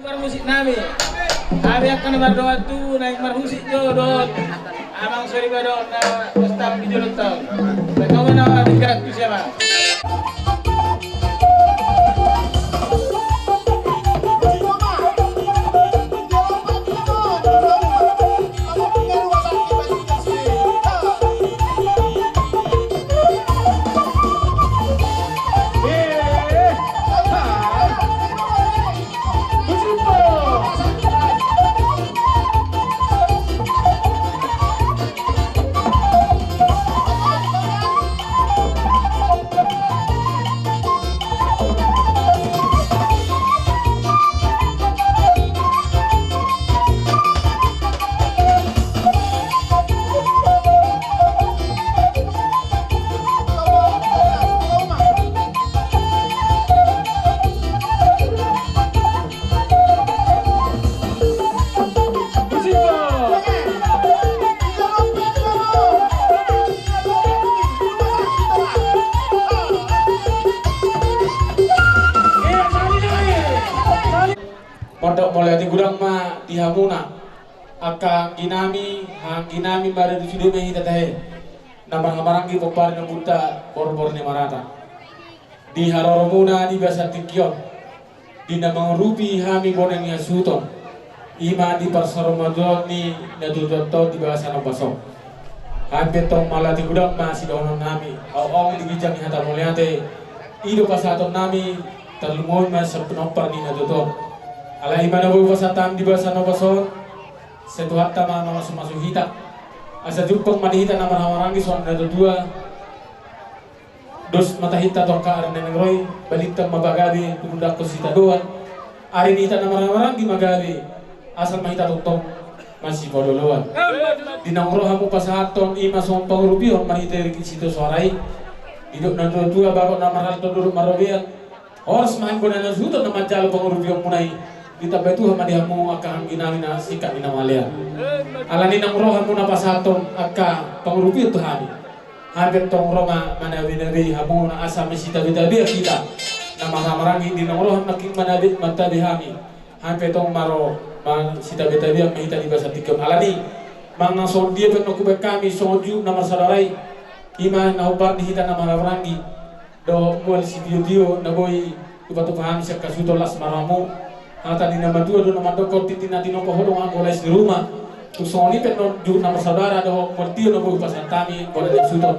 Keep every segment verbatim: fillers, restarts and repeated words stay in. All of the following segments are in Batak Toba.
Marmusik nami. Hami angka na mardongan tubu naeng marmusik jo dohot amang soriba dohot na staf di jolo on. Baik, kamu nama digerak tu siapa? Mondok mauliate godang ma di hamuna, angka anggi nami, hahaanggi nami, maradu sude ma hita tahe, na marhahamaranggi pomparan ni ompunta Borbor ni Marata. Di haroromuna di bagasan tingki on, di na mangurupi hami boan ni hasuhuton, i ma di parsaurmatuaon ni natuatuanta on di bagasan ombas on. Hami pe tong mauliate godang ma sidohonon nami, aong di ginjang ni hata mauliate, i do pasahaton nami, tarlumobi ma sian pinompar ni natuatua on. Alai i ma na boi pasahat hami di bagasan ombas on, sai Tuhanta ma na mamasumasu hita. Asa jumpang ma di hita na marhahamaranggi songon natuatua. Dos ma tahinta tu angka ari na naeng ro i, balintang ma pagabe, tumundalhon sitadoan. Ari ni hita na marhahamaranggi ma gabe, asal ma hita tongtong masipaolooloan. Di naung ro hamu pasahathon i ma songon pangurupihon marhite ringkot sitio soara i. Didok natuatua, bagot na marhalto dolok marrobean. Horas ma hamu boan ni hasuhuton na manjalo pangurupionmuna i. Ditambai Tuhan ma di hamu angka anggi nami na singkat ni na malean. Alani naung ro hamu na pasahathon angka pangurupihon tu hami. Hami pe tong ro ma manabenabe hamu na asa masitabetabea hita. Na marhahamaranggi di naung ro hamu nangkin manabe, matabe hami. Hami pe tong ma ro masitabetabea ma hita di bagasan tingki on. Alani manang songon dia pe na hubaen hami songon jujur na marsaudara i. I ma na hombar ni hita na marhahamaranggi. Dohot mual sitiotio na boi tupatupa hami sian hasuhuton, las ma rohamu. Hata ni na matua do na mandok, tintin na tinopa ho do anggo lais ni ruma. Tung songon i pe annon jujur na marsaudara dohot mual tio na boi hupasahat hami boan ni hasuhuton.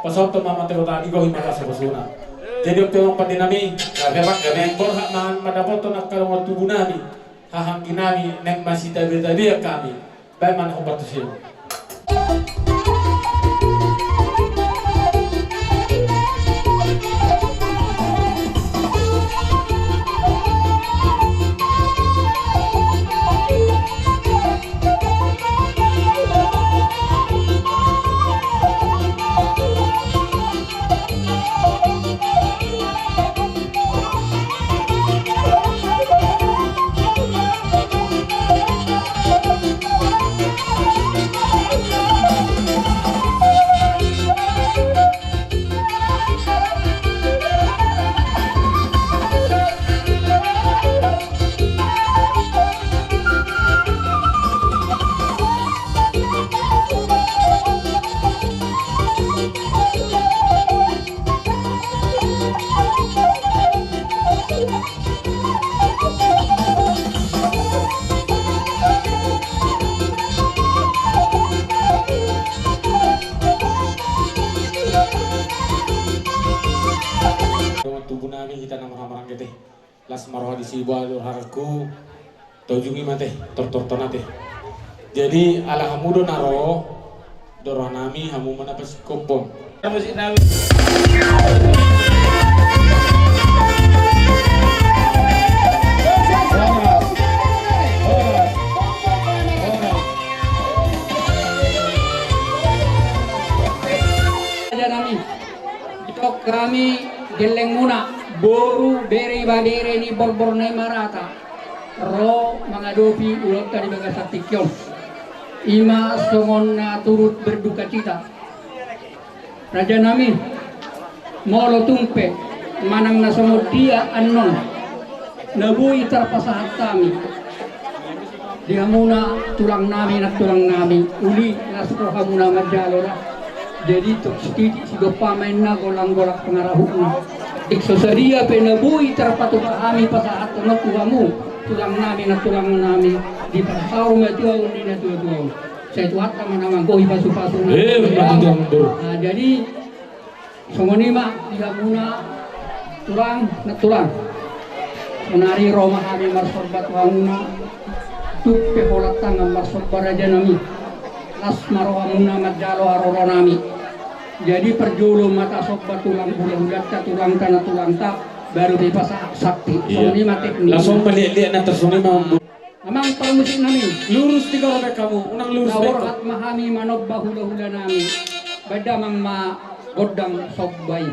Pasahathon ma mate rota di gohi marasa pasuna. Jadi on pe amang pande nami, gabe ma gabe, borhat ma mandapothon angka dongan tubu nami, hahaanggi nami, naeng masitabetabea hami. Baen ma na hombar tusi on. Dongan tubu nami, hita na marhahamaranggi ate. Las ma roha disi, boha do harangku, taujungi ma ate, tortorton ate. Jadi ala hamu do na ro, do roha nami, hamu ma na pasingkophon. Raja nami. Didok hami gellengmuna, boru, bere, ibebere ni Borbor ni Marata, ro mangadopi ulaonta di bagasan tingki on. I ma songon na turut berdukacita. Raja nami, molo tung pe manang na songon dia annon, Na boi tarpasahat hami di hamuna tulang nami, nantulang nami, uli las rohamuna manjalo ra. Jadi tok sititik sigompa ma inna, golang-golang pangarahutna. Ing so sadia pe na boi tarpatupa hami pasahathon on tu hamu tulang nami, nantulang nami, di parsaur matua on ni natua-tua on. Sai Tuhanta ma na manggohi pasu-pasuna. Eh, betul, betul. Nah, jadi songon i ma di hamuna tulang, nantulang. Sonari ro ma hami marsomba tu hamuna. Tuk pe holan tangan marsomba, raja nami. Las ma rohamuna manjalo haroro nami. Jadi parjolo ma tasomba tulang hula-hulanta, tulangta, nantulangta, baru dipasahat sakti. Iya. Songon i ma teknik. Langsung melihat-lihat na tersongon i ma. Amang parmusik nami. Lurus di garoda kamu, unang lurus. Na beto. Borhat ma hami manomba hula-hula nami. Baen damang ma gondang somba i.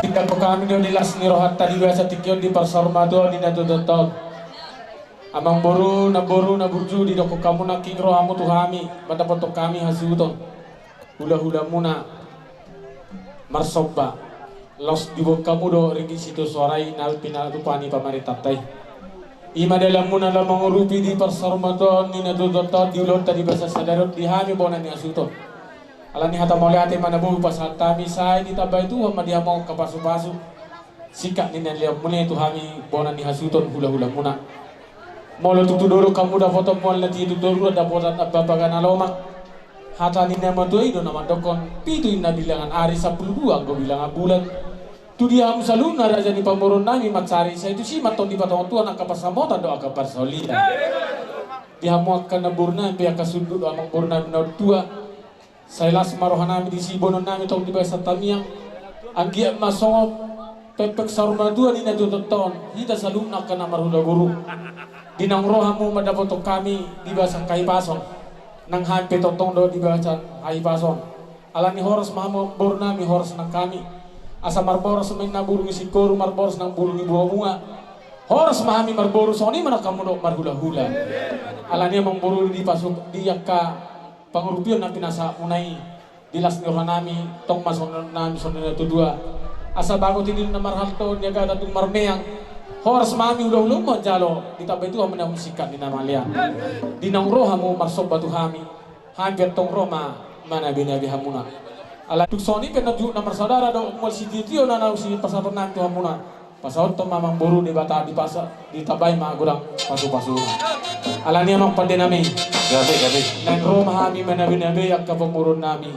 Tinggal tu hami do di las ni rohanta di bagasan tingki on di parsaur matua on di natua-tua on. Amangboru, namboru, namburju, didokkon hamu nangkin rohamu tu hami, mandapothon hami hasuhuton. Hulahulamuna marsomba, laos diboan hamu do ringgit sitio soara i na pinatupa ni pamarentanta i. I ma dalanmuna laho mangurupi di parsaurmatuaon ni natuatuanta on di ulaonta di bagasan sadari on di hami bona ni hasuhuton. Alani hata mauliate ma na boi hupasahat hami, sai ditambai Tuhan ma di hamu angka pasupasu. Singkat ni na nilehonmuna i tu hami bona ni hasuhuton hulahulamuna. Molo tutu dodok hamu dapoton mual na tiur tu toru, dapotan ampapaga na lomak. Hata ni na matua i do na mandokkon, pitu inna bilangan ari, sampulu dua anggo bilangan bulan. Tu dia hamu saluhutna raja ni pamoruonnami mansari, sai tusi ma antong dipatongon Tuhan angka pansamotan dohot angka parsaulian. Di hamu angka namborunami pe angka sundut dohot amangborunami na tua. Sai las ma rohanami disi, boanonnami tong di bagasan tangiang. Anggiat ma songon pempek saur matua ni natuatuanta on, hita saluhutna angka na marhula guru. Di naung ro hamu mandapothon hami di bagasan hahipason, nang hami pe tongtong do di bagasan hahipason. Alani horas ma hamu borunami, horas nang hami. Asa marboras ma inna bulung ni singkoru, marboras nang bulung ni bunga-bunga. Horas ma hami marboru, songon i ma nang hamu dohot marhulahula. Alani amangboru, di pasuk di angka pangurupion na pinasahatmuna i, di las ni rohanami tong ma songon nami songon na tutua. Asa bagot i di na marhalto, niagatan tung marmeang. Horas ma hami hulahulamu manjalo, ditambai Tuhan ma di hamu singkat ni na malean. Di naung ro hamu marsomba tu hami, hami pe antong ro ma manabenabe hamuna. Alai tung songon i pe na juhut na marsaudara dohot mual sitiotio na naung sipasahatonnami tu hamuna. Pasahathon ma amangboru, Debata dipasa, ditambai ma godang pasupasuna. Alani amang pandenami. Gabe, gabe. Naeng ro ma hami manabenabe angka pamoruonnami.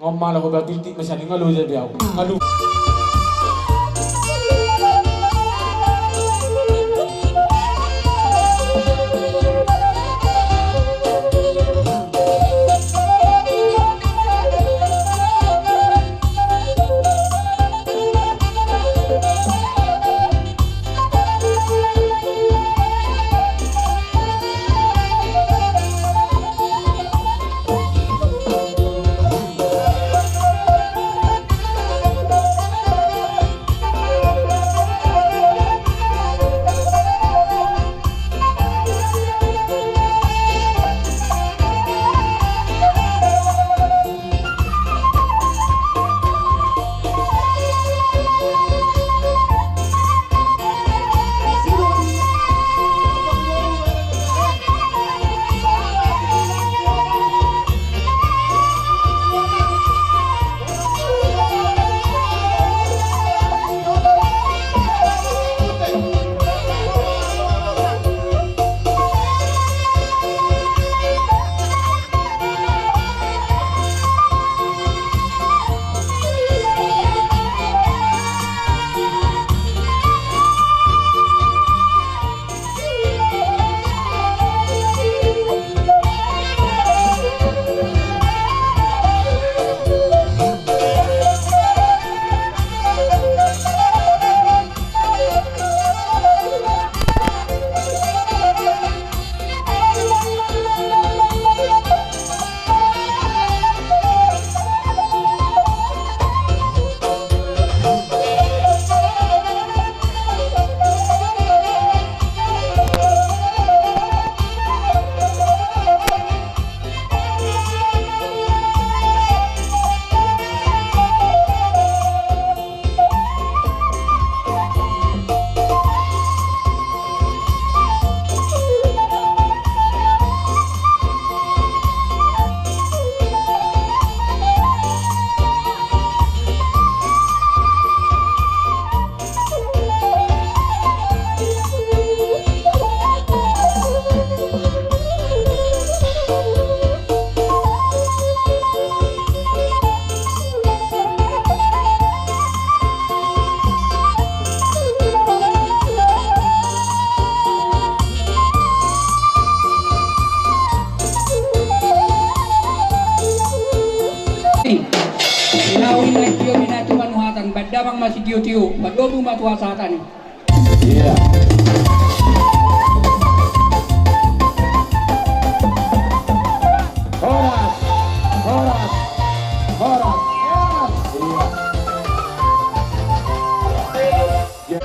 Ngon ma laho bapiltik ma sian i, nga loja be au. Aduh. Inna, inna, tio, inna, tu panuhatan, baen damang ma sitiotio, padomu ma tu hasahatan. Iya. Horas, horas, horas, horas. Iya.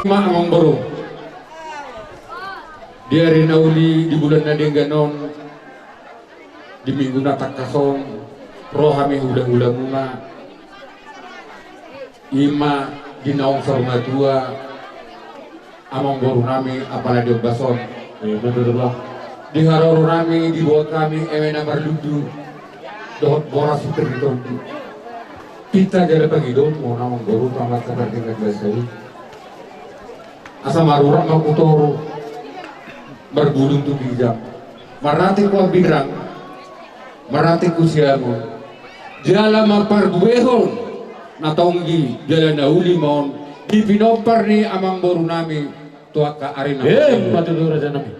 Ma amangboru, di ari na uli, di bulan na denggan on, di minggu na tangkas on, ro hami hulahulamuna, i ma di naung saur matua, amangboru nami apala di ombas on. Iya, betul, Bang. Di haroro nami diboan hami eme na marlundu dohot boras sipir ni tondi. Pinta jala pangidoonmu amangboru, pamat sapartingkat basa i. Asa marurat ma tu toru, marbulung tu ginjang, marratik tu ambirang, marratik tu siamun, jala mamparbuehon na tonggi jala na uli ma on di pinompar ni amangboru nami tu angka ari na. Eh, patut do, raja nami.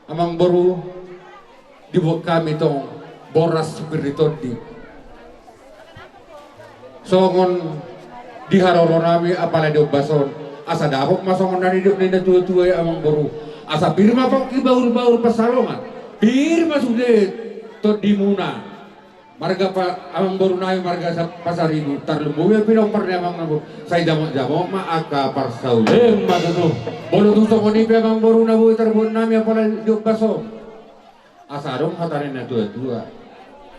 Amangboru, diboan hami tong boras sipir ni tondi. Songon di haroro nami apala di ombas on, asa dapot ma songon na nidok ni na tuatua i amangboru, asa pir ma pangki bahulbahul pansalongan, pir ma sude tondimuna. Marga pa-, amangboru nami marga sa-, Pasaribu, tarlumobi pinompar ni amang na bo-, sai jamotjamot ma angka parsaulian. Emma tutu. Molo tung songon i pe amangboru na boi tarboan nami apala di ombas on, asa adong hata ni na tuatua: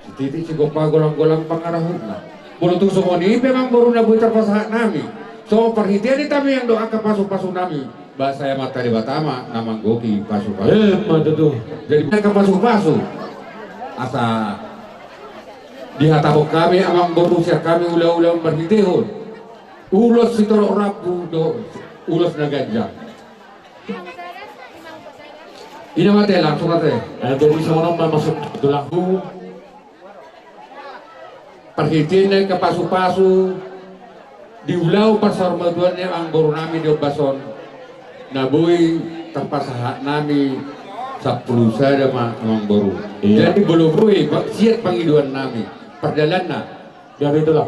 Sititik sigompa, golanggolang pangarahutna. Molo tung songon i pe amangboru na boi tarpasahat nami, songon parhitean ni tamiang dohot angka pasupasu nami, ba sai Amanta Debata ma na manggohi pasupasu. Emma tutu. Jadi angka pasupasu, asa dihatahon hami amangboru sian hami hulahula marhitehon ulos sitorop rambu dohot ulos na ganjang. I ma ate, langsung ate. Eh, jadi songon on ma maksud tulangku. Parhitean ni angka pasupasu di ulaon parsaurmatuaon ni amangboru nami di ombas on, na boi tarpasahat nami sampulu sada ma amangboru. Iya. Jadi molo boi, ba-, siat pangidoan nami, pardalanna. Jadi itulah.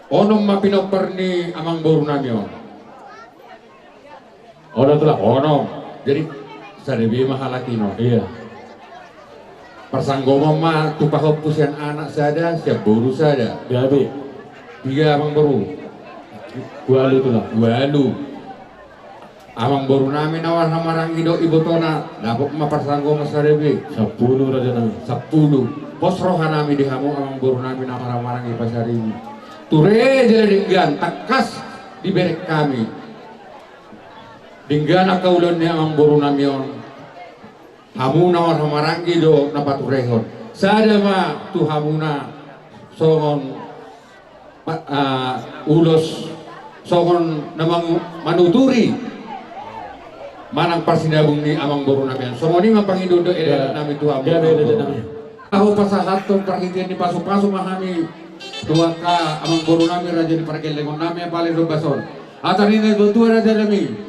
Onom ma pinompar ni amangboru nami on. Onom, tulang. Onom. Jadi sada be ma halak i on. Iya. Parsanggoman ma tu pahompu, sian anak sada, sian boru sada. Gabe. Piga amangboru? Ualu, tulang. Ualu. Amangboru nami na marhahamaranggi dohot ibotona, dapot ma parsanggoman sada be. Sampulu, raja nami. Sampulu. Pos roha nami di hamu amangboru nami na marhahamaranggi Pasaribu. Ture jala denggan, tangkas dibereng hami. Denggan angka ulaon ni amangboru nami on. Hamu na marhahamaranggi do na paturehon. Sada ma tu hamuna songon pa-, ah, ulos, songon na mangu-, manuturi manang parsinabung ni amangboru nami on. Songon i ma pangidoan dohot elekelek nami tu hamu. Ya, ya, ya, amangboru. Ya, ya. Ahu pasahathon parhitean ni pasupasu ma hami tu angka amangboru nami, raja ni pargellengon nami apala di ombas on. Hata ni natuatua, raja nami: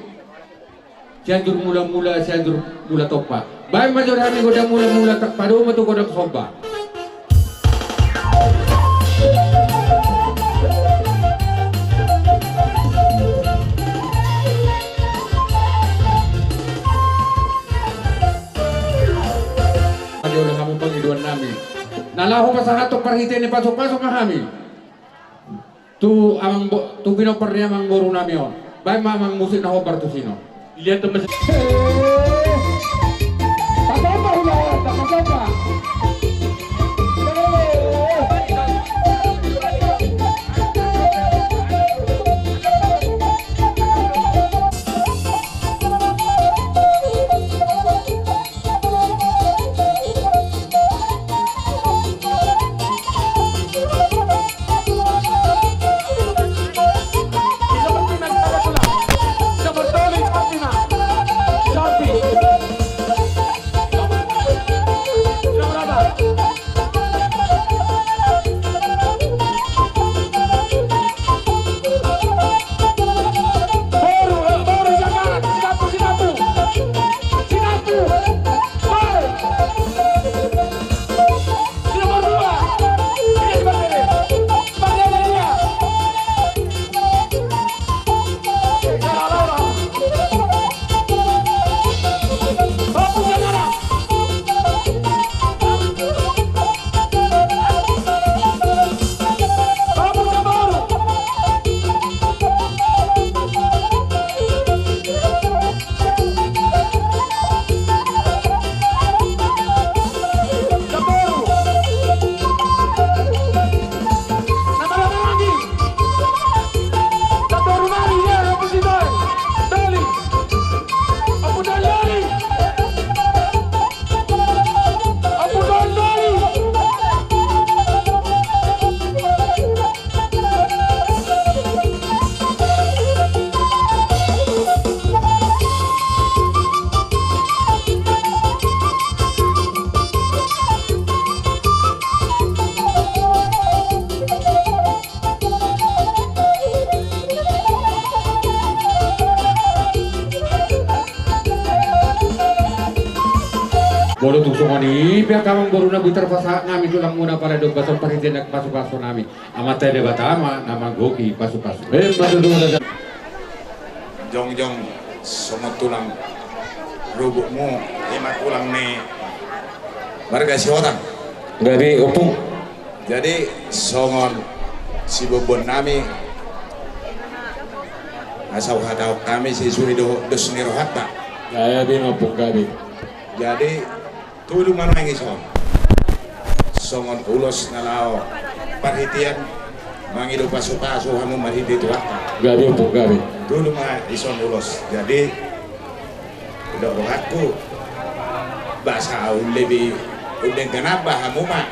Sianjur Mulamula, Sianjur Mulatompa. Baen ma jo hami gondang mulamula, padomu ma tu gondang somba. Adi, olo hamu pangidoan nami. Na laho pasahathon parhitean ni pasupasu ma hami tu amang bo-, tu pinompar ni amangboru nami on. Baen ma amang musik na hombar tusi on. Lihat teman. Olo, tung songon i pe angka amangboru na boi tarpasahat nami tulang muna pala domba son parhitean ni pasupasu nami. Amanta Debata ma na manggohi pasupasu. Emma tutu. Jongjong songon tulang rubukmu, ima tulang ni marga Sihotang. Gabe, Ompung. Jadi songon siboboan nami, asa huhatahon hami sesuai dohot dos ni rohanta. Gabe, Ompung, gabe. Jadi tolu ma nuaeng ison songon ulos na laho parhitean mangido pasupasu hamu marhite Tuhanta. Gabe, Ompung, gabe. Tolu ma ison ulos. Jadi didok rohangku, basa ahu lebih undeng ganap ba hamu ma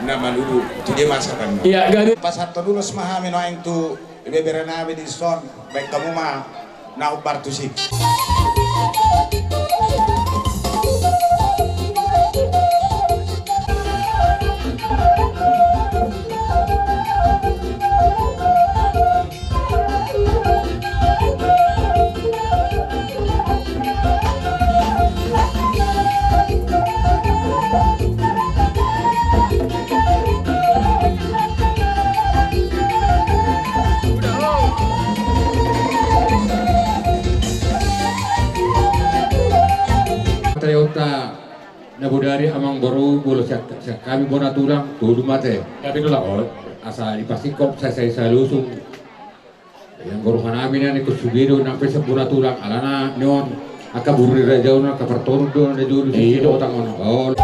na manudu tu dia masa kan. Iya, gabe. Pasahathon ulos ma hami nuaeng tu ibebere nami dison, baen hamu ma na hombar tusi. Patriota na bodari, amangboru, molo sian, sian hami bona tulang, tolu ma te. Hami tulang. Asa dipasingkop sae-sae salusung. Ia anggo roha nami na ningkon sude do nang pe sian bona tulang, alana nion angka boru ni raja on, angka partoru do na jolo di Sihotang on. Ora,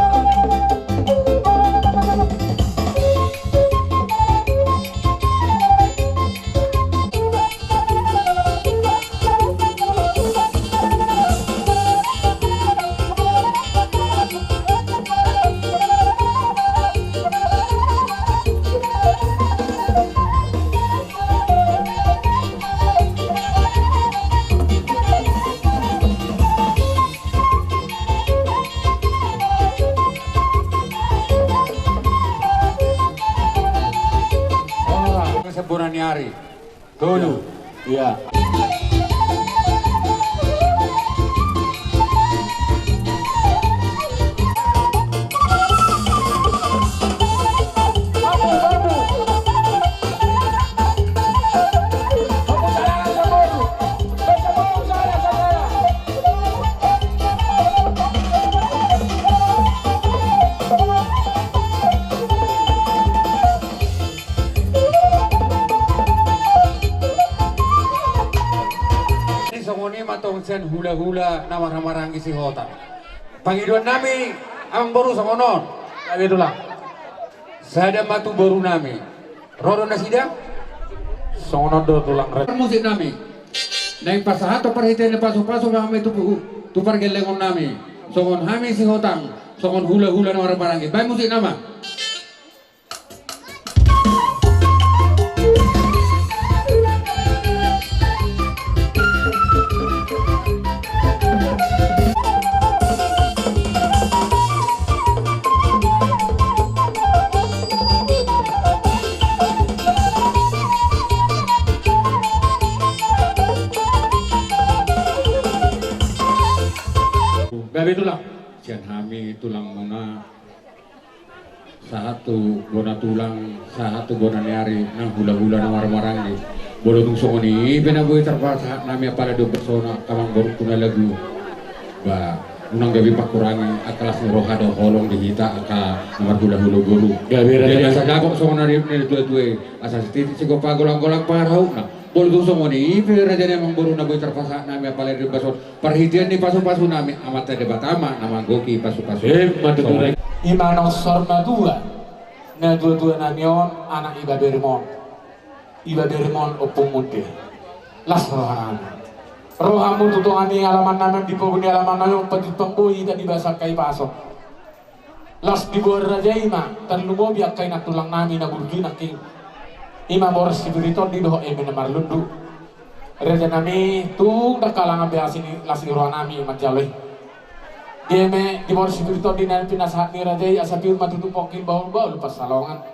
sian bona ni ari. Tolu. Iya. Songon i ma tong sian hulahula na marhahamaranggi Sihotang. Pangidoan nami, amangboru, songon on. Gabe tulang. Sada ma tu boru nami. Ro do nasida? Songon on do tulang. Parmusik nami. Naeng pasahathon parhitean ni pasupasu nami tu, tu pargellengon nami. Songon hami Sihotang, songon hulahula na marhahamaranggi. Baen musik nama. Gabe tulang. Sian hami tulang muna. Sahat tu bona tulang, sahat tu bona ni ari, nang hulahula na marhahamaranggi. Molo tung songon i pe na boi tarpasahat nami apala di ombas on, angka amangborungku na lagu. Ba, unang gabe pangkurangi angka las ni roha dohot holong di hita angka na marhulahula boru. Gabe, raja. Jadi asa dapot songon na nidok ni natuatua i, asa sititik sigompa, golanggolang pangarahutna. Molo tung songon i pe, raja ni amangboru, na boi tarpasahat nami apala di ombas on. Parhitean ni pasupasu nami, Amanta Debata ma na manggohi pasupasu. Emma tutu. Songon i. Ima na unsor matua, natuatua nami on, anak ibaberem on. Ibaberem on, ompung munde. Las roha nami. Rohamu tu tonga ni alaman nami on, di pogu ni alaman nami on, pajumpang boi hita di bagasan haipason. Las diboan raja i ma, tarlumobi angka inang tulang nami na burju i nangkin. Ima boras Sitoritondi dohot eme na marlundu. Raja nami, tung dang halangan be asi ni las ni roha nami manjalo i. Di eme, di boras Sitoritondi na pinasahat ni raja i, asa pir ma tutu pongki bahulbahul pansalongan.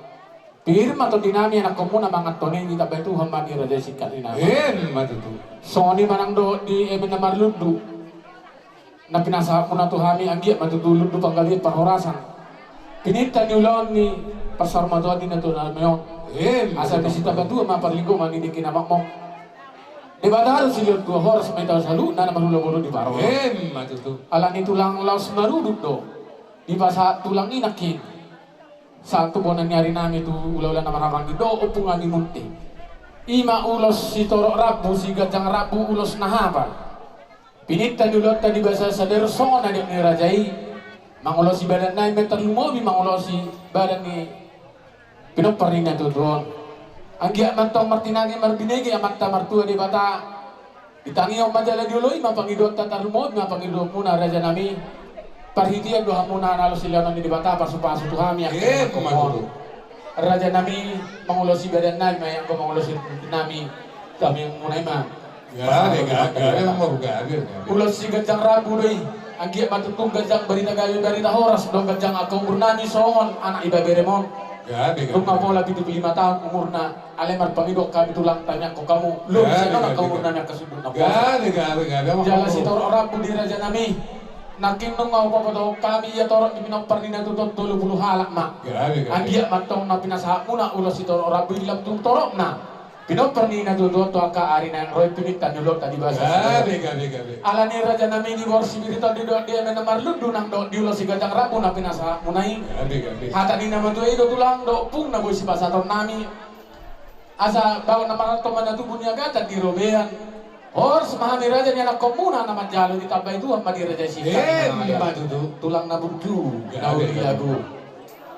Pir ma tondi nami anakkonmuna mangan tondi, ditambai Tuhan ma di raja i singkat ni nami. Emma tutu. Songon i ma nang dohot di eme na marlundu. na pinasahatmuna tu hami, anggiat ma tutu lundu panggabean parhorasan. Pinangido ni ulaon ni parsaurmatuaon ni natua-tua nami on. Asa boi sitabatua ma parlinggoman ni dengke na makmok. Debata do silehon tua, horas ma hita saluhutna na marhula bolon di parorot. Alani tulang, laos marudut do dipasahat tulang i nangkin. Sahat tu bona ni ari nami tu hulahula na marhahamaranggi dohot ompung nami Munte. I ma ulos sitorop rambu, siganjang rambu, ulos na hapal. Pinangido ni ulaonta di basa sadari on, songon na nidok ni raja i, mangulosi badan nami ma tarlumobi mangulosi badan ni pinompar ni natua-tua on. Anggiat ma antong martinangi marbinege Amanta Martua Debata. Ditangihon ma jala dioloi ma pangidoanta, tarlumobi ma pangidoanmuna raja nami. Parhitean do hamuna na laos silehon ni Debata pasu-pasu tu hami angka raja nami, mangulosi badan nami ma i, anggo mangulosi nami, hami muna i ma. Ulos siganjang rambu do i. Anggiat ma tutu ganjang barita gabe, barita horas dohot ganjang angka umur nami songon anak ibeberem on. Dung ma pola pitu pulu lima taon umurna. Alai marpangidoan hami tulang, tangiangkon hamu, lobi sian on angka umur nami angka sundut na poso. Jala sitorop rambu di raja nami. Nangkin nunga hupabotohon hami ia torop ni pinompar ni natua-tua on tolu pulu halak ma. Anggiat ma antong na pinasahatmuna ulos sitorop rambu i lam tung toropna pinompar ni natua-tua on tu angka ari naeng ro i. Pinangido ni ulaonta di basa. Alani raja nami, di boru Sibirit on didok dia ma na marlundu nang dohot di ulos siganjang rambu na pinasahatmuna i. Hata ni na matua i do tulang dohot ompung na boi sipasahaton nami. Asa bagot na marhalto ma na tubu niagatan di robean. Horas ma hami raja nianakkonmuna na manjalo, ditambai Tuhan ma di raja i singkat. Tulang na burju, na uli ago.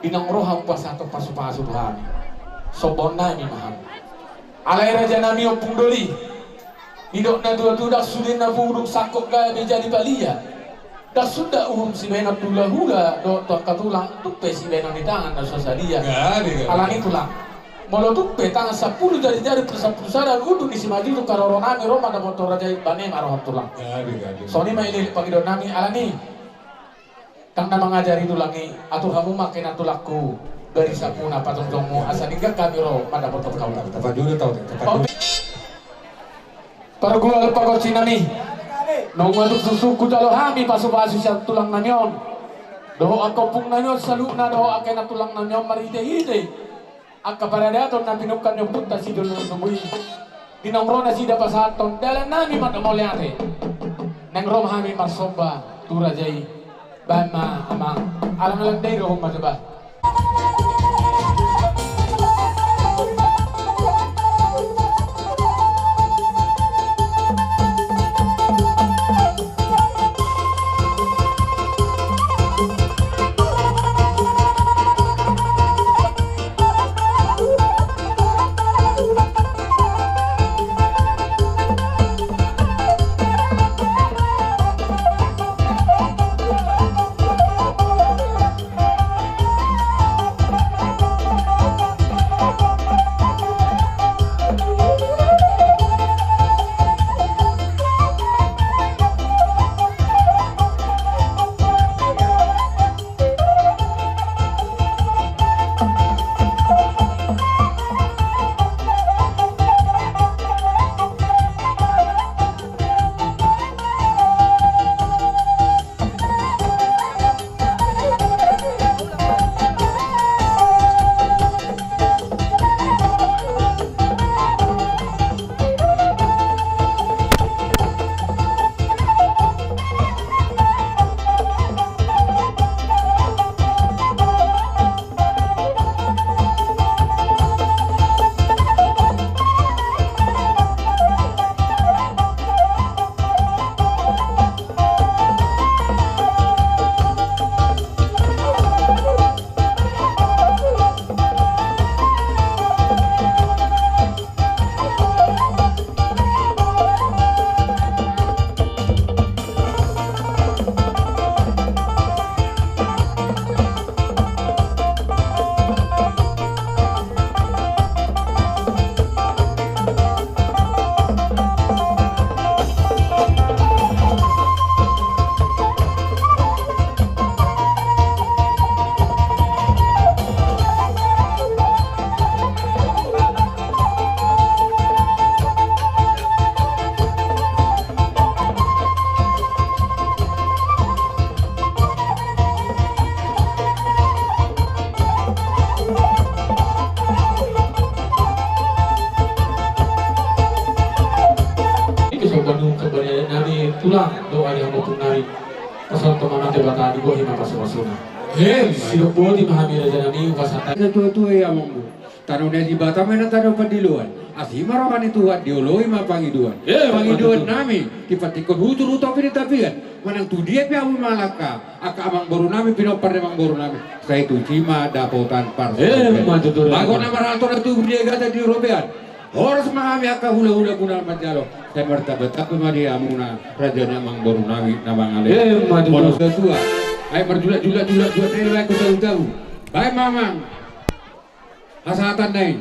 Di naung ro hamu pasahathon pasu-pasu tu hami, sombaon nami ma hamu. Alai raja nami, ompung doli, didok natua-tua, ndang sude na pudung sangkot gabe jadi palia. Ndang suda uhum sibahenon tu hula-hula dohot tu angka tulang, tung pe sibahenon ni tangan na so sadia. Alani tulang, molo tung pe tangan sampulu, jari-jari pe sampulu sada, unduk ni simanjujung, haroro nami ro mandapothon raja i, bane ma roham tulang. Songon i ma elek-elek pangidoan nami. Alani i, ndang na mangajari tulang i, atur hamu ma angka inantulangku, barisanmuna, pajongjongmu, asa denggan hami ro mandapothon hamu. Pargual pargonsi nami, nunga tung suksuk hujalo hami pasu-pasu sian tulang nami on dohot angka ompung nami on saluhutna dohot angka inantulang nami on marhite-hite angka paradaton na pinungka ni ompunta sidohonon tubu i. Di naung ro nasida pasahathon dalan nami mandok mauliate, naeng ro ma hami marsomba tu raja i. Bahen ma amang, alang-alang dai do hamu ma, coba. Doa di hamu tu nari. Pasahat ma Amanta Debata, dibohi ma pasupasuna. Emma. Sidok boti ma hami raja nami, pasahat. Tua-tua i amangboru. Tano ni Debata ma na tano pandiloan. Asi ma roha ni Tuhan, dioloi ma pangidoan. Emma tutu. Pangidoan nami, dipantikkon hutur tu topi ni tapian. Manang tu dia pe hamu mangalangka, angka amangboru nami, pinompar ni amangboru nami, sai tusi ma dapotan parsaulian. Emma tutu. Bagot na marhalto na tubu di hagatan di robean. Horas ma hami angka hulahula muna manjalo. Sai martamba-tamba ma di hamuna raja ni amangboru nami na mangalean. Emma tutu. Molo tua-tua, ai marjulak-julak, julak-julak, nai baen tu tahu-tahu. Baen ma amang. Hasahatan nai.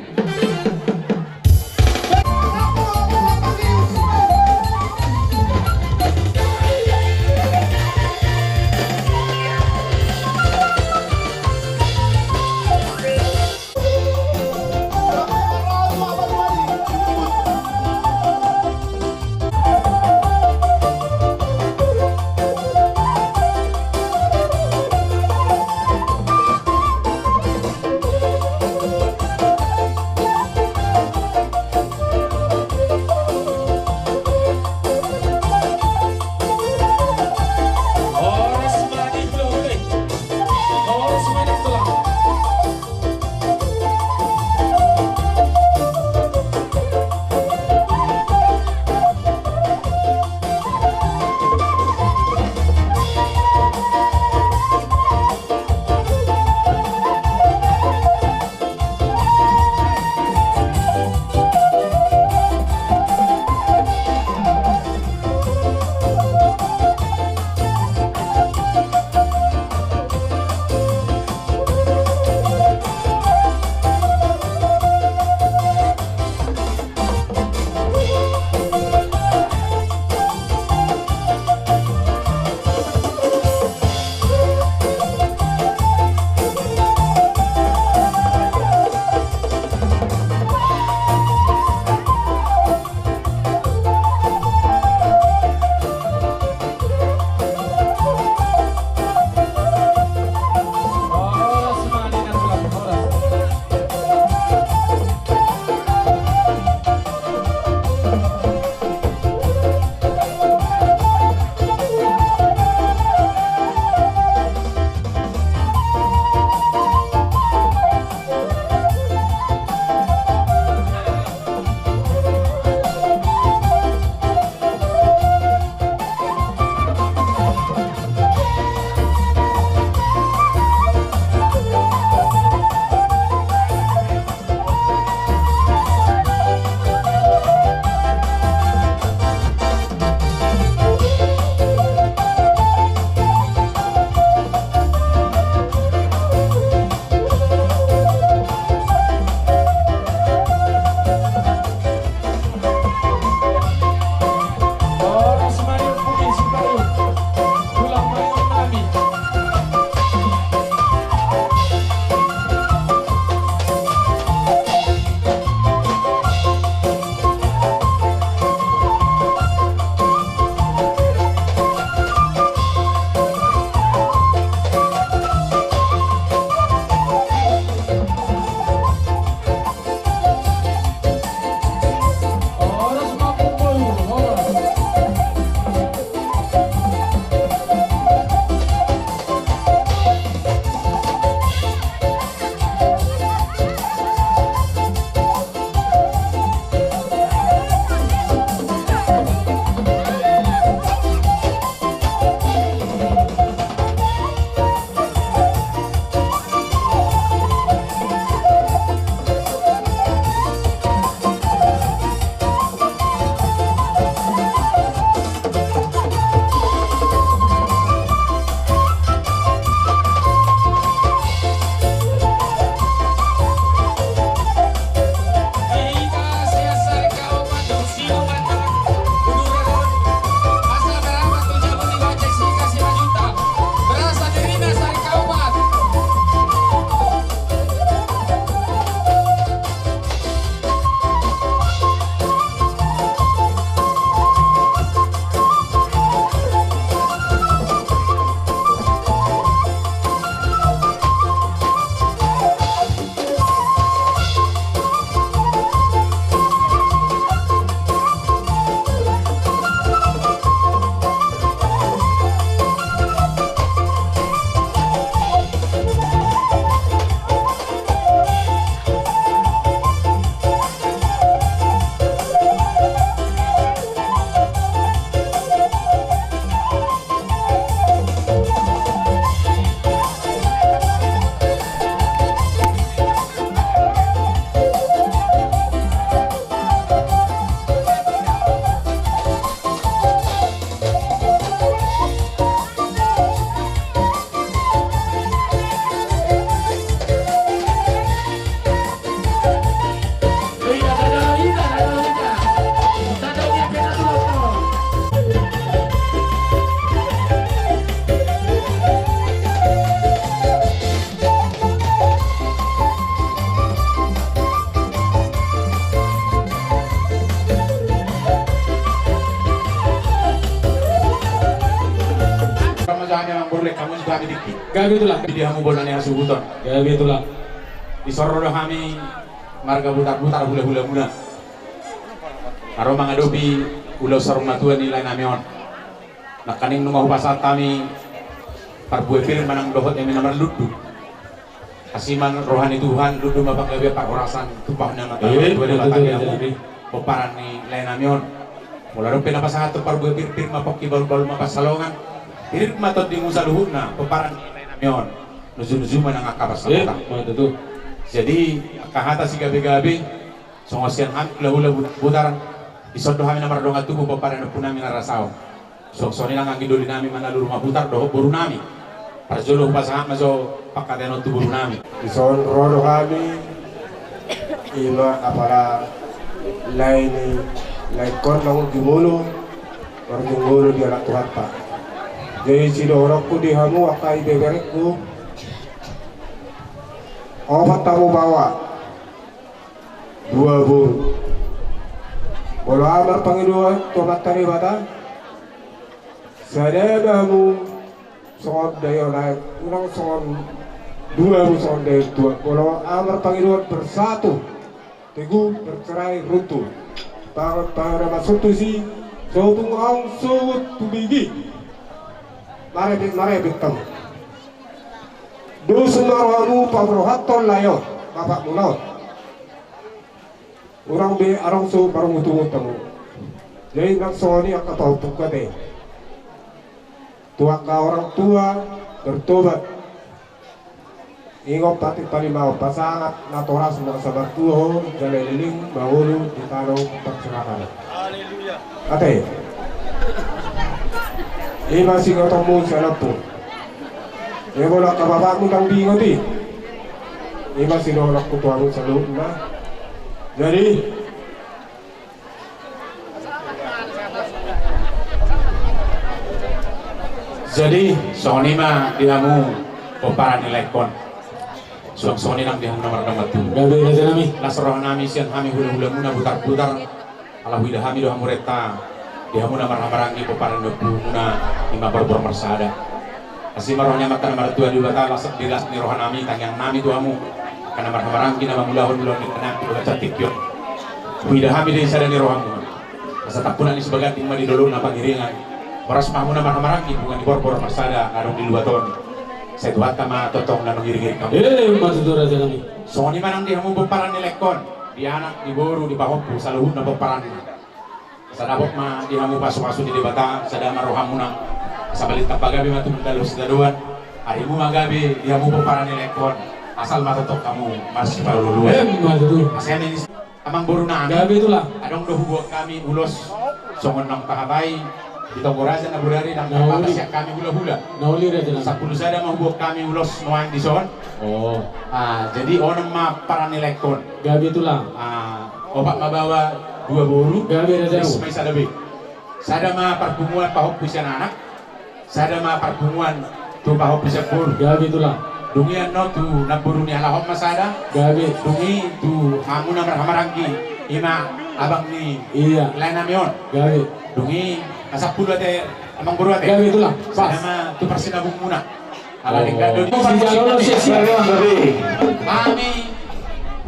Ulek hamu tu hami dikki. Gabe tulang. Di hamu bona ni hasuhuton. Gabe tulang. Dison ro do hami marga Butarbutar hulahulamuna. Ro mangadopi ulaon saur matua ni laenami on. Nangkaning nunga hupasahat hami parbue pir manang dohot eme na marlundu. Asi ma roha ni Tuhan, lundu ma panggabean parhorasan, tumpahon ni Amanta na martua Debata di hamu pomparan ni laenami on. Molo adong pe na pasahathon parbue pir, pir ma pongki, balun-balun ma pansalongan. Pir ma tondimu saluhutna pomparan ni laenami on. Nuju-nuju ma nang angka pansamotan. Jadi angka hata sigabe-gabe, songon sian hami hulahula Butarbutar, dison do hami na mardongan tubu pomparan ni ompunami na rasa on. Suang songon i nang anggi dolinami manaluru ma Butar dohot borunami. Parjolo hupasahat ma jo panghataion on tu borunami. Dison ro do hami, ima apala lae ni laengkon naung jumolo, marjumolo di anak Tuhanta. Jadi sidohononku di hamu angka ibeberengku, opat hamu baoa, dua boru. Molo aha marpangidoan tu Amanta Debata, sada ma hamu songon daion aek, unang songon dua hamu songon daion tuak. Molo aha marpangidoan bersatu teguh, bercerai runtuh. Pangan pangan na masuk tu si, sotung aung sogot tu bigi. Marebet marebet hamu. Dos ma rohamu paborhathon lae on, bapakmuna on. Unang be adong so marungutungut hamu. Jadi nang songon i angka pahompungku ate. Tu angka orang tua bertobat. Ingot patik palimaon, pasangat natoras ma sabar tua ho, jala leleng mangolu di tano parserahan. Ate. Ima singotonmu sian ompu. Ia molo angka bapakmu ndang diingot i. Ima sidohononku tu hamu saluhutna. Jadi Jadi songon i ma di hamu pomparan ni laengkon. Suang songon i nang di hamu na mardongan tubu. Gabe rajanami. Las rohanami sian hami hulahulamuna Butarbutar. Ala huida hami do hamurenta di hamu na marhahamaranggi pomparan ni ompumuna i ma borbor marsada. Asi ma roha ni Amanta na martua Debata, las di las ni rohanami tangiangnami tu hamu angka na marhahamaranggi na mangulahon ulaon ni tanami di bagasan tingki on. Huida hami do sada ni rohamuna. Asa tampunan ni Sibaganting ma di dolok na pangiringan. Horas ma hamu na marhahamaranggi punguan ni borbor marsada na adong di luat on. Sai Tuhanta ma tongtong na mangiringiring hamu. Emma tutu rajanami. Songon i ma nang di hamu pomparan ni laengkon, di anak, di boru, di pahompu, saluhutna pomparanna. Asa dapot ma di hamu pasupasu ni Debata, sada ma rohamuna. Asa balintang pagabe ma tumundalhon sitadoan. Arimu ma gabe di hamu pomparan ni laengkon. Asal ma tongtong hamu marsipaluluan. Emma tutu. Asa i ma ni amangborunami. Gabe tulang. Adong do huboan hami ulos songon naung tahatai di Togo Raja na bodari, ndang tarbatas sian hami hulahula. Na uli raja nami. Sampulu sada ma huboan hami ulos nuaeng dison. Oh. Ah, jadi onom ma pomparan ni laengkon. Gabe tulang. Ah, opat ma baoa, dua boru. Gabe raja. Lis ma i sada be. Sada ma parpunguan pahompu sian anak. Sada ma parpunguan tu pahompu sian boru. Gabe tulang. Dung i annon tu namboru ni halak on ma sada. Gabe. Dung i tu hamu na marhahamaranggi, ima abang ni laenami on. Gabe. Dung i na sampulu ate amangboru ate. Gabe tulang. Pas. Sada ma tu parsinabungmuna. Ala denggan do di. Hami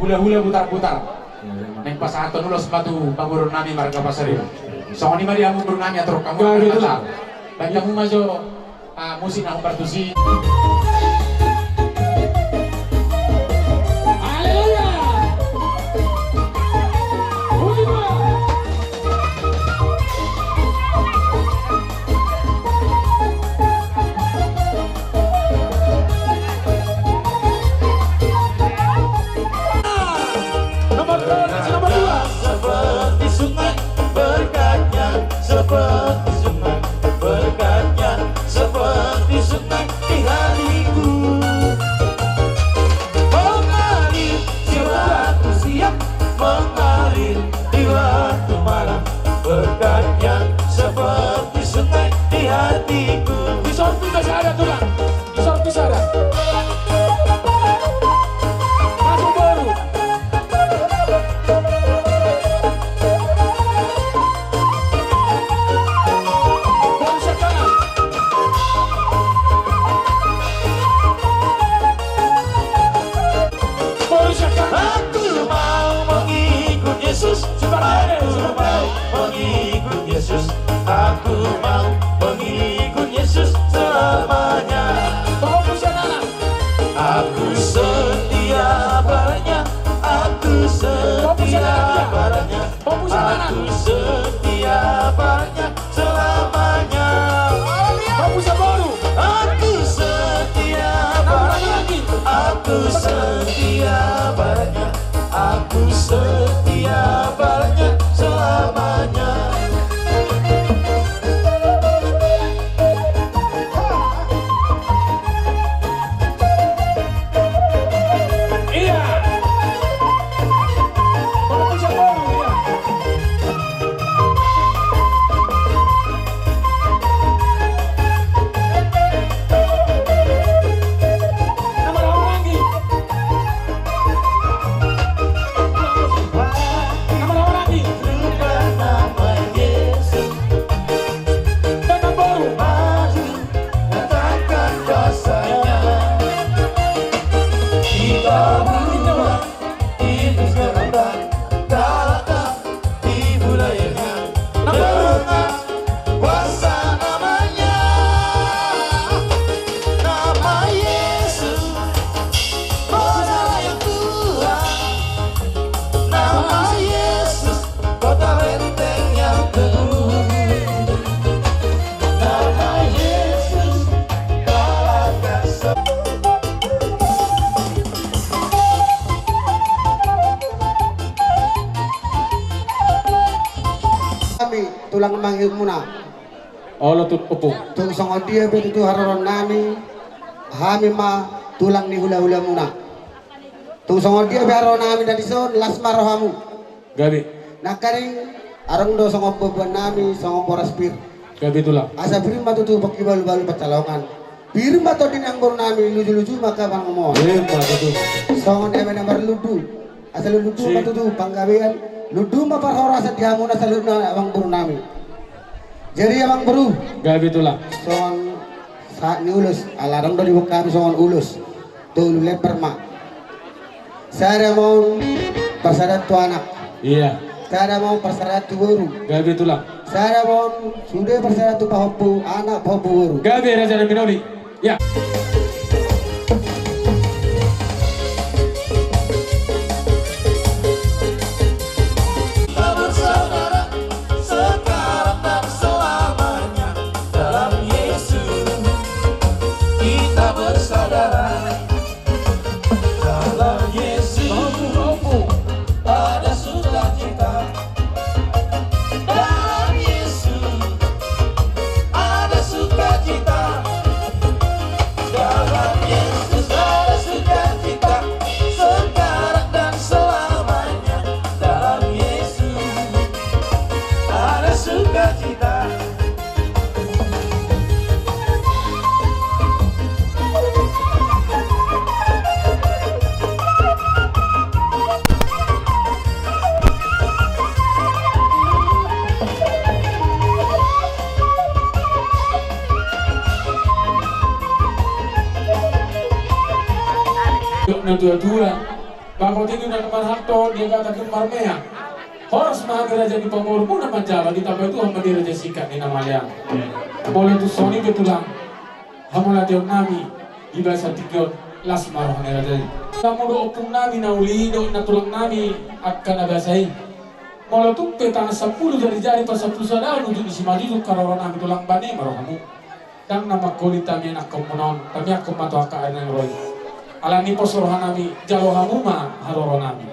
hulahula Butarbutar. Naeng pasahathon ulos ma tu pamoruonnami marga Pasaribu. Songon i ma di hamu borunami, atur hamu. Gabe tulang. Baen hamu ma jo, ah, musik na hombar tusi. Haleluya. Hoi ma. Nomor dua, nomor dua. Seperti sungai, berkatnya seperti sungai, berkatnya seperti sungai di hatiku. Mengalir di waktu siang, mengalir di waktu malam, berkatnya seperti sungai di hatiku. Di sorti masih ada tulang. Sorti sada. Masuk baru. Baru sekarang. Yesus, aku mau mengikut Yesus, aku mau mengikut Yesus selamanya. Aku setia padanya, aku setia padanya, aku setia padanya selamanya. Aku setia padanya, aku setia padanya, aku setia padanya selamanya. Iya. Bagus ya, Bang. Iya. Nama orang lagi. Nama orang lagi. Nama Yesus. Datang baru. Datangkan kuasa-Nya. Kita buat iblis gerbang, kalahkan tipu dayanya. Dengan kuasa nama-Nya, nama Yesus, Kota yang kuat, nama Yesus, kota benteng yang teguh. Nama Yesus kalahkan semua. Hami tulang mangihutmuna. Olo tu opo. Tung songon dia pe tutu haroro nami, hami ma tulang ni hula-hulamuna. Tung songon dia pe haroro nami na dison, las ma rohamu. Gabe. Nangkaning adong do songon buabuan nami, songon boras pir. Gabe tulang. Asa pir ma tutu pangkibalu-balu pansalongan. Pir ma tondi ni amangboru nami, luju-luju ma angka pangomoan. Ima tutu. Songon eme na marlundu. Asa lundu ma tutu panggabean, lundu ma parhorasan di hamuna saluhutna amangboru nami. Jadi amangboru. Gabe tulang. Songon sahat ni ulos, ala adong do diboan hami songon ulos. Tolu lembar ma. Sada ma on parsadaan tu anak. Iya. Sada ma on parsadaan tu boru. Gabe tulang. Sada ma on sude parsadaan tu pahompu anak pahompu boru. Gabe raja na binoli. Ya. Kita bersaudara sekarang dan selamanya dalam Yesus. Kita bersaudara dalam Yesus. Ada sukacita. Dalam Yesus ada sukacita. Dalam Yesus ada sukacita. Sekarang dan selamanya. Dalam Yesus ada sukacita. Dok na tua-tua. Bagot i do na marhalto, dia kata tu marmea. Horas ma hami raja ni pamurmuna manjalo, ditambai Tuhan ma di raja singkat ni na malean. Molo tung songon i pe tulang, hamauliateon nami di bagasan tingki on, las ma roha ni raja i. Hamu do ompung nami na uli dohot na tulang nami angka na basa i. Molo tung pe tangan sampulu jari-jari pasampulu sada on ujung ni simanjujung haroro nami tulang, bane ma rohamu. Ndang na mangkolit hami anakhonmuna on, tamiangkon ma tu angka ari na naeng ro i. Alani pos roha nami, jalo hamu ma haroro nami.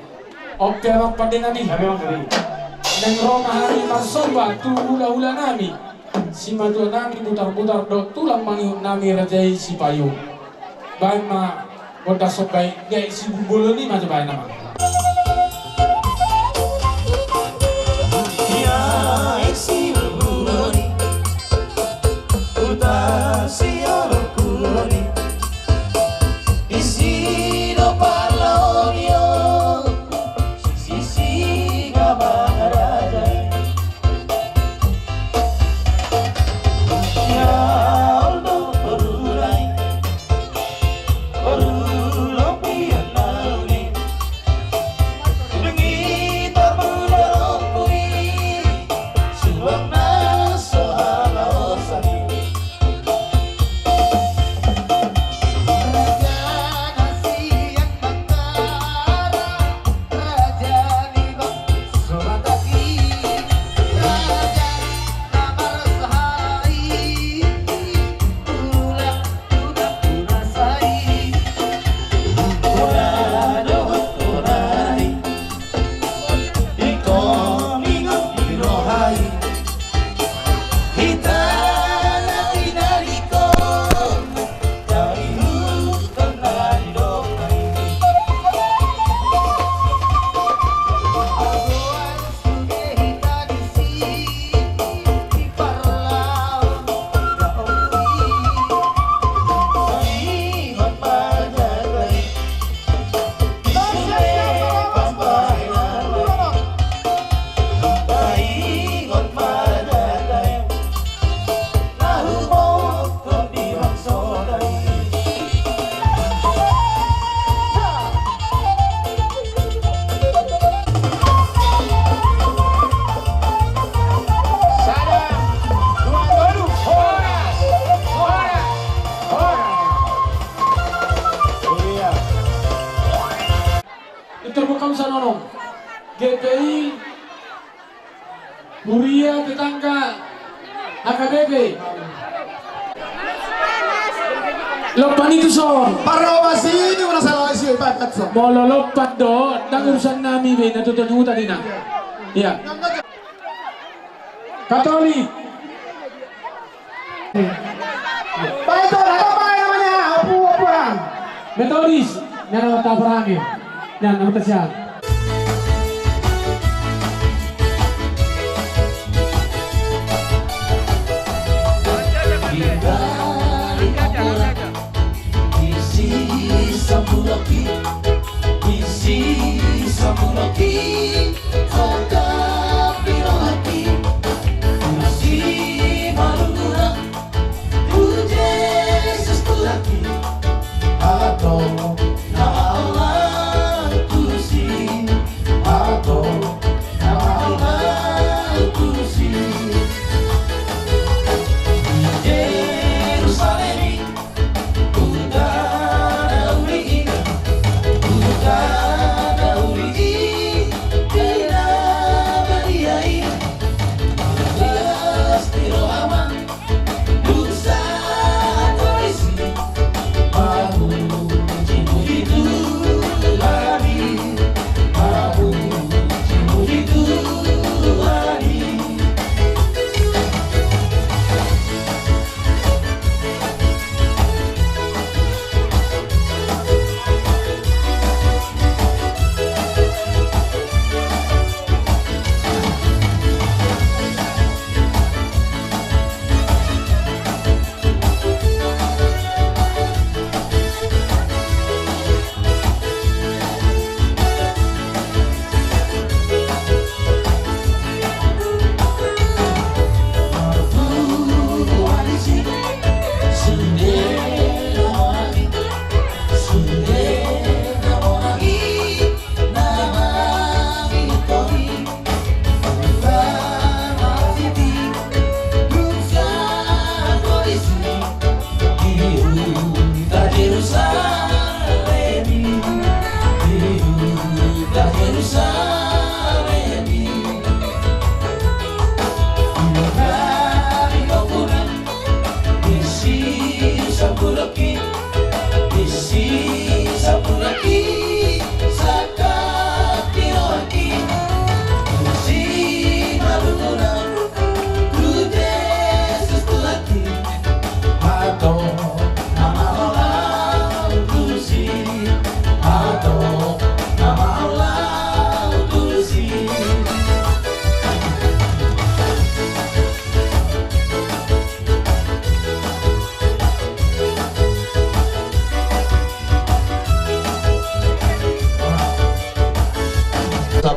On pe amang pande nami. Naeng ro ma hami marsomba tu hula-hula nami, simatua nami Butar-butar dohot tulang mangihut nami raja i Sipayung. Baen ma gondang somba i, gabe sibumbolo ni ma jo baen nama. Ia isi bulu ni uta si olo kuni isi do parlao ni o sisi gabang raja. Ia ol do boru lai. Boru lopian nauli. Huria, tetangga, H K B P. Lompan i tuson. Parobas i, di mana salah isi, Pak Katso. Molo lompan do, ndang urusan nami be, na tutu ni huta dina. Iya. Katolik. Baik, itu, apa namanya? Apu, apa? Metodis. Nyana mata perangi. Nyana mata siap. Di balik ampora, di sisi sampulaki, di sisi sampulaki. Sangkap di rohaki, masih marguna, tu Jesus Tuhanki, atau na maulang tusi, atau na maulang tusi. Di Jerusalem i,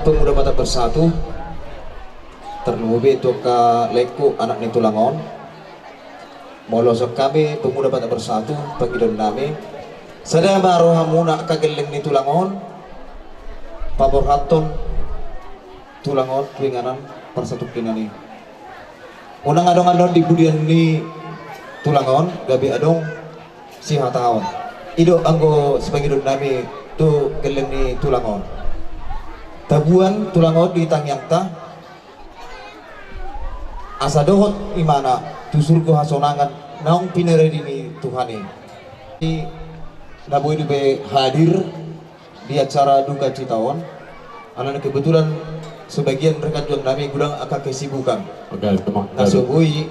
Pemuda Batak Bersatu, tarlumobi tu angka laengku anak ni tulang on. Molo sian hami Pemuda Batak Bersatu, pangidoan nami, sada ma rohamuna angka gelleng ni tulang on paborhathon tulang on tu inganan parsatongkinan i. Unang adong annon di pudian ni tulang on gabe adong sihataon. I do anggo sipangidoan nami tu gelleng ni tulang on. Taboan tulang on di tangiangta, asa dohot imana tu surgo hasonangan naung pinarade ni Tuhan i. Di na boi dope hadir di acara duka cita on, alana kebetulan sebagian rekan juang nami godang angka kesibukan. Oke, terima kasih. Na so boi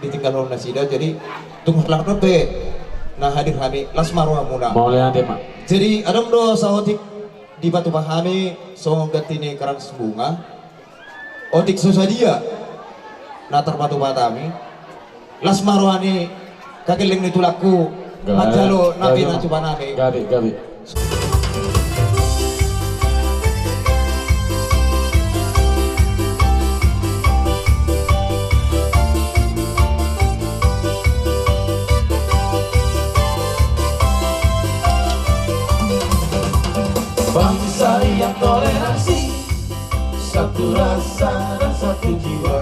ditinggalhon nasida, jadi tung halak dope na hadir hami, las ma rohamuna. Mauliate ma. Jadi adong do saotik dipatupa hami songon ganti ni krans bunga. Otik so sadia na tarpatupa hami, las ma roha ni angka gelleng ni tulangku manjalo na pinatupa nami. Gabe, gabe. Bangsa yang toleransi, satu rasa dan satu jiwa,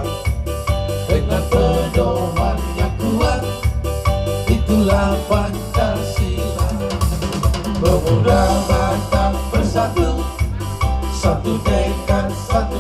dengan pedoman yang kuat, itulah Pancasila. Pemuda Batak Bersatu, satu tekad, satu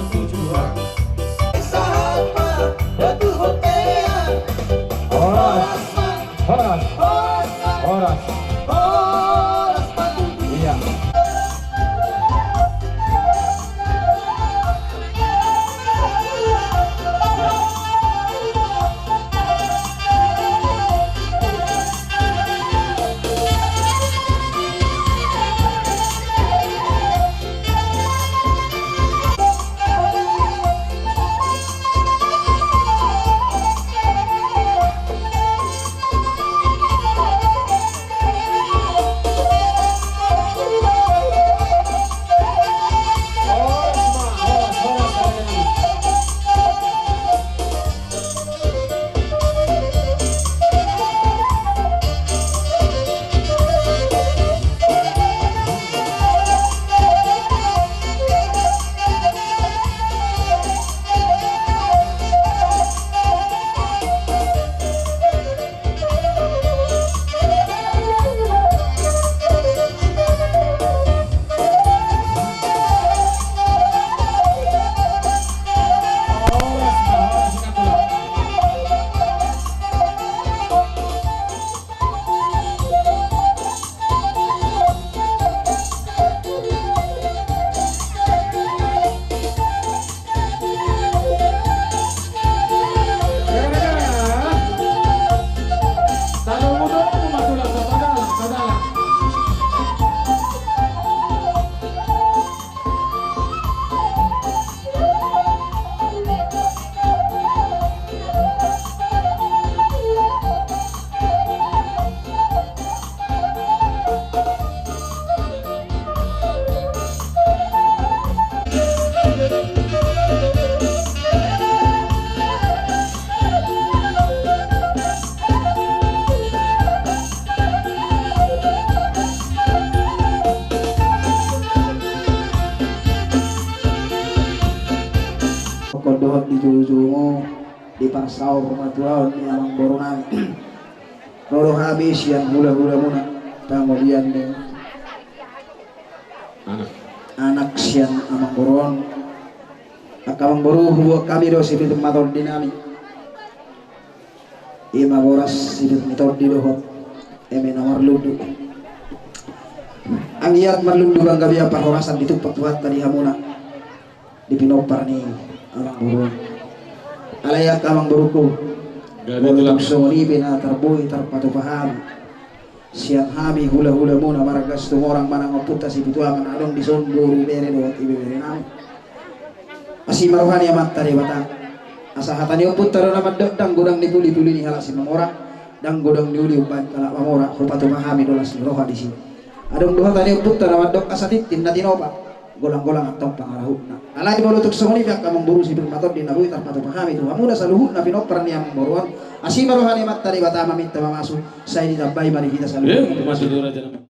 Ingkon dohot di jujungu di parsaurmatuaon ni amangboru nami. Ro do hami sian hulahulamuna, pangolian ni anak sian amangboru on. Angka amangboru, huboan hami do sipir matondi nami. Ima boras sipir ni tondi dohot eme na marlundu. Anggiat marlundu panggabean parhorasan ditumpak Tuhanta di hamuna di pinompar ni amangboru. Alai angka amangboruku, molo tung songon i pe na tarboi tarpatupa hami sian hami hulahulamuna marga Situmorang manang ompunta Sipituaman, adong dison boru, bere dohot ibebere nami. Asi ma roha ni Amanta Debata. Asa hata ni ompunta do na mandok, ndang godang ni pulipuli ni halak Simamora, ndang godang ni uli umbahen halak Mamora, hupatupa hami do las ni roha disi. Adong do hata ni ompunta na mandok, asa tintin na tinopa, golanggolang antong pangarahutna. Alai molo tung songon i pe angka amangboru sipir matondi, na boi tarpatupa hami tu hamuna saluhutna pinompar ni amangboru on. Asi ma roha ni Amanta Debata maminta mamasu, sai ditambai ma di hita saluhutna.